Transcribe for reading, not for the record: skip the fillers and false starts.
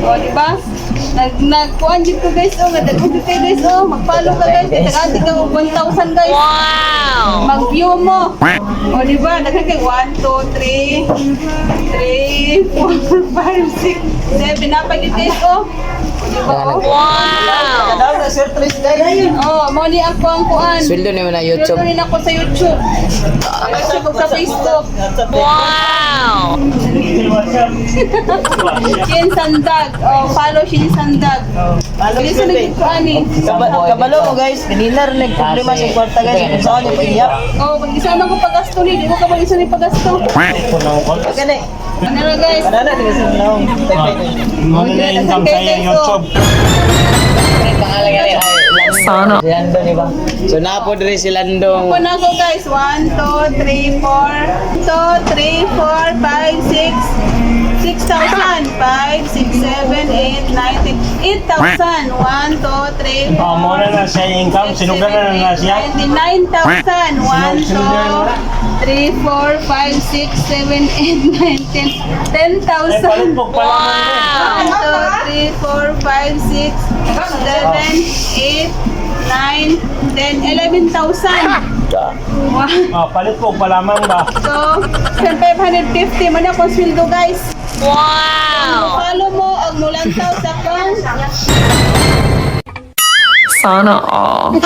O, di ba? Nagkuan dito, guys, oh, nga daghan kay guys, oh, mag-follow ka, guys, kay tagaan ka og 1,000, guys. Wow! Mag-view mo. O, di ba? Daghan kay 1, 2, 3, 3, 4, 5, 6, 7, napagid, guys, oh. O, di ba? Oh? Wow! Kadaw na sir Tris guys. Oh, mo ni ako ang kuan. Sweldo ni mo na YouTube. Sweldo rin ako sa YouTube. Sa YouTube ug sa Facebook. Wow! Shin Sandag. Oh, follow Shin Sandag. Follow Bilis sir na eh. ko ani. Kabalo mo guys, kanina rin nagproblema sa kwarta guys, kung saan yung pag-iyak. Oh, pag isa man ko pagasto ni, di ko ka isa ni pagasto. Gani. Ano na, guys? Kanana di kasi naong. Ano na income sa iyang YouTube? Pangalan nga ay Lando. Sana. Si Lando ni ba? So napo diri si Lando. Ako na ko, guys. 1, 2, 3, 4. 2, 3, 4, 5, 6. 6,000. 5, 6, 7, 8, 9, 10. 8,000. 1, 2, 3, 4. Oh, mo na na siya income, sinugan na na siya. 29,000. 1, 2, 3, 4, 5, 6, 7, 8, 9, 10. Ay, 10,000. palupog pa lamang. 1, 2, 3, 4, 5, 6, 7, 8, 9, 10, 11,000. 1, Oh, palupog pa lamang ba? 2, 550 man akong sweldo, guys. Wow! Follow mo ang mulantaw sa kong Sana all.